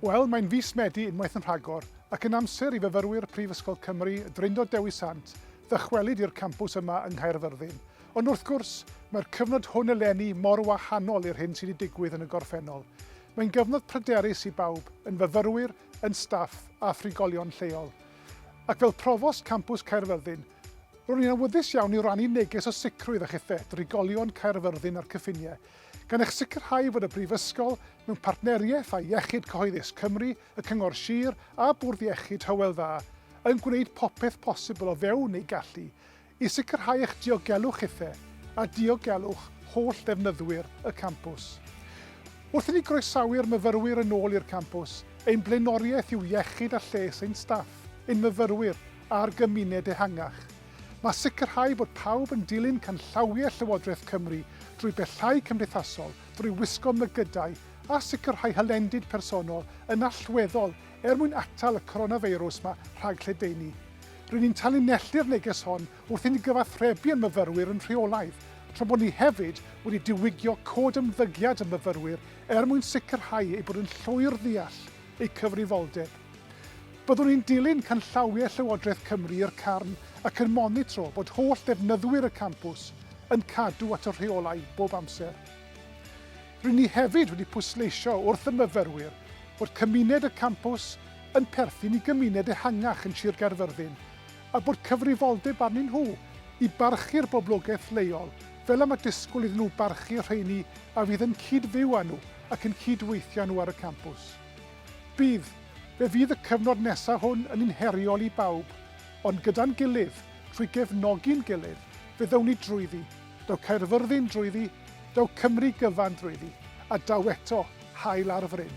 Wel, mae'n fis Medi unwaith yn rhagor, ac yn amser i fyfyrwyr Prifysgol Cymru y Drindod Dewi Sant ddychwelyd i'r campws yma yng Nghaerfyrddin. Ond wrth gwrs, mae'r cyfnod hwn eleni mor wahanol i'r hyn sydd wedi digwydd yn y gorffennol. Mae'n gyfnod pryderus i bawb, yn fyfyrwyr, yn staff a thrigolion lleol. Ac fel Profost Campws Caerfyrddin, ro'n i'n awyddus iawn i rannu neges o sicrwydd â chithe, drigolion Caerfyrddin a'r cyffiniau, gan eich sicrhau fod y Brifysgol, mewn partneriaeth â Iechyd Cyhoeddus Cymru, y Cyngor Sir a Bwrdd Iechyd Hywel Dda, yn gwneud popeth posibl o fewn eu gallu i sicrhau eich diogelwch chithe a diogelwch holl ddefnyddwyr y campws. Wrth i ni groesawu'r myfyrwyr yn ôl i'r campws, ein blaenoriaeth yw iechyd a lles ein staff, ein myfyrwyr a'r gymuned ehangach. Mae sicrhau bod pawb yn dilyn canllawiau Llywodraeth Cymru drwy bellhau cymdeithasol, drwy wisgo mygydau a sicrhau hylendid personol yn allweddol er mwyn atal y coronafeirws 'ma rhag lledaenu. Ry'n ni'n tanlinellu'r neges hon wrth i ni gyfathrebu â'n myfyrwyr yn rheolaidd, tra bod ni hefyd wedi diwygio cod ymddygiad y myfyrwyr er mwyn sicrhau eu bod yn llwyr ddeall eu cyfrifoldeb. Byddwn ni'n dilyn canllawiau Llywodraeth Cymru i'r carn ac yn monitro bod holl ddefnyddwyr y campws yn cadw at y rheolau bob amser. Ry'n ni hefyd wedi pwysleisio wrth y myfyrwyr bod cymuned y campws yn perthyn i gymuned ehangach yn Sir Gaerfyrddin a bod cyfrifoldeb arnyn nhw i barchu'r boblogaeth leol fel y mae disgwyl iddyn nhw barchu'r rheini a fydd yn cyd-fyw â nhw ac yn cyd-weithio â nhw ar y campws. Bydd. Fe fydd y cyfnod nesaf hwn yn un heriol i bawb, ond gyda'n gilydd, trwy gefnogi'n gilydd, fe ddown ni drwyddi. Daw Caerfyrddin drwyddi, daw Cymru gyfan drwyddi, a daw eto haul ar fryn.